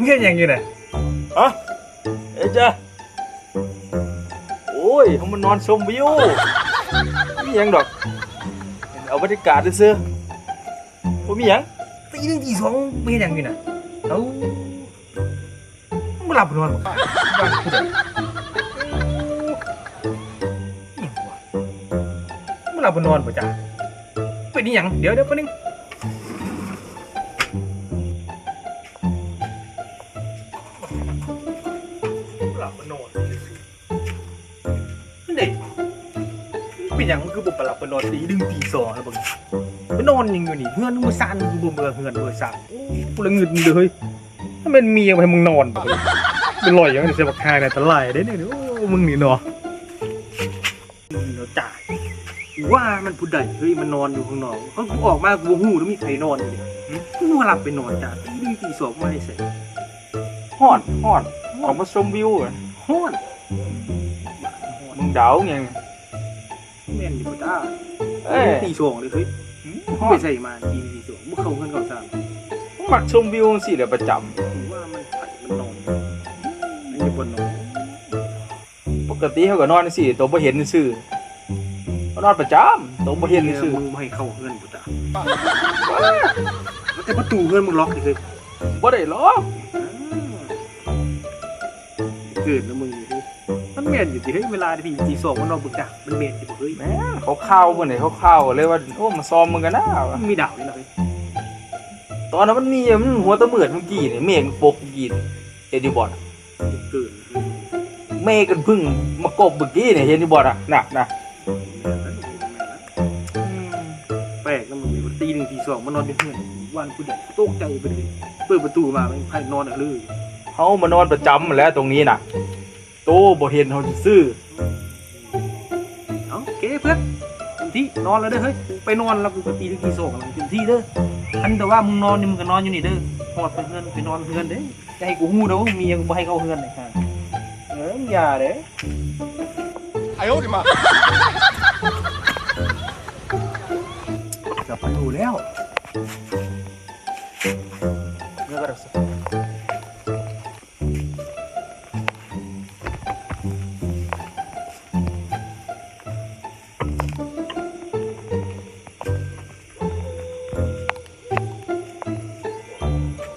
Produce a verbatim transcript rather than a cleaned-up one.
เฮ็ดหยังอยู่น่ะ ฮะ เอ้ยจ้ะ โอ้ย เฮามานอนชมวิว บ่มีหยังดอก เอาบรรยากาศซื่อๆ บ่มีหยัง ตีหนึ่งตีสองไปเฮ็ดหยังอยู่น่ะ เอ้า มึงบ่หลับบ่นอนบ่ บ้านผู้ใด อิหยังวะ มึงหลับบ่นอนบ่จ้ะ เป็นอิหยัง เดี๋ยว เดี๋ยวแป๊บนึง หลับบ่นอน มันได้ เป็นหยัง มันคือบ่ไปหลับไปนอนตีหนึ่งตีสองแล้วบัง ไปนอนหยังอยู่นี่ เฮือนมึงบ่ซ่าน มึงบ่เมือเฮือนบ่ซ่าน โอ้ กูละงึดมึงเด้อเฮ้ย ถ้าแม่นเมียให้มึงนอนบ่ เป็นลอยอย่างนี้เสียบักฮาเนี่ย อันตรายเด้เนี่ย โอ้ มึงนี่เนาะ เดี๋ยวจ้า กูว่ามันผู้ใดเฮ้ย มันนอนอยู่ข้างนอก เอ้า กูออกมา กูบ่ฮู้ว่ามีใครนอนอยู่นี่ หึ กูว่าหลับไปนอนจ้า ตีหนึ่งตีสองมาได้ไส ฮ้อน ฮ้อน ออกมาชมวิวอะ ฮ้อน มึงเดาหยัง แม่นอยู่บ่จ้า เอ้ย ตีสองเลยเฮ้ย หึ มึงไปไสมา ตีหนึ่งตีสอง มึงเข้าเฮือนเข้าซาน มึงมักชมวิวจังซี้แหละประจำ กูว่ามันไผมันนอน มันอยู่บ่นอน ปกติเฮาก็นอนจังซี้ โตบ่เห็นซื่อ ก็นอนประจำ โตบ่เห็นซื่อ มึงบ่ให้เข้าเฮือนบ่จ้า แล้วแต่ประตูเฮือนมึงล็อกนี่คือ บ่ได้ล็อก เกิดนะมึงนี่คือ มันแม่นอยู่ติเฮ้ย เวลาที่ตีสองมันนอนบ่จ้า มันแม่นอยู่บ่เฮ้ย แม่น เขาข่าวมื้อนี้เขาข่าวเลยว่า โอ้ มาซอมมึงกันนะ มีดาวนี่ล่ะเฮ้ย ตอนนั้นมันมี มันหัวตะมืดเมื่อกี้นี่ เมฆมันปกเมื่อกี้นี่ เห็นอยู่บ่น่ะ เกิน เมฆกันเพิ่งมากบเมื่อกี้เนี่ย เห็นอยู่บ่น่ะ น่ะ น่ะ แปลกนะมึงนี่ ตีหนึ่งตีสองมานอนอยู่เฮือน วันผู้ใดตกใจไปเลย เปิดประตูมา แม่งไผนอนอะเลย เฮามานอนประจำแหละตรงนี้น่ะ โตบ่เห็นเฮาซื่อ เอาโอเคเพื่อน เต็มที่ นอนแล้วเด้อเฮ้ย ไปนอนแล้ว กูก็ตีหนึ่งตีสองแล้ว เต็มที่เด้อ คันแต่ว่ามึงนอนนี่ มึงก็นอนอยู่นี่เด้อ ฮอดไปเฮือน ไปนอนเฮือนเด้อ จะให้กูฮู้เด้อ เมียกูบ่ให้เข้าเฮือนเลยค่ะ เออ มึงอย่าเด้อ เกือบไปอยู่แล้ว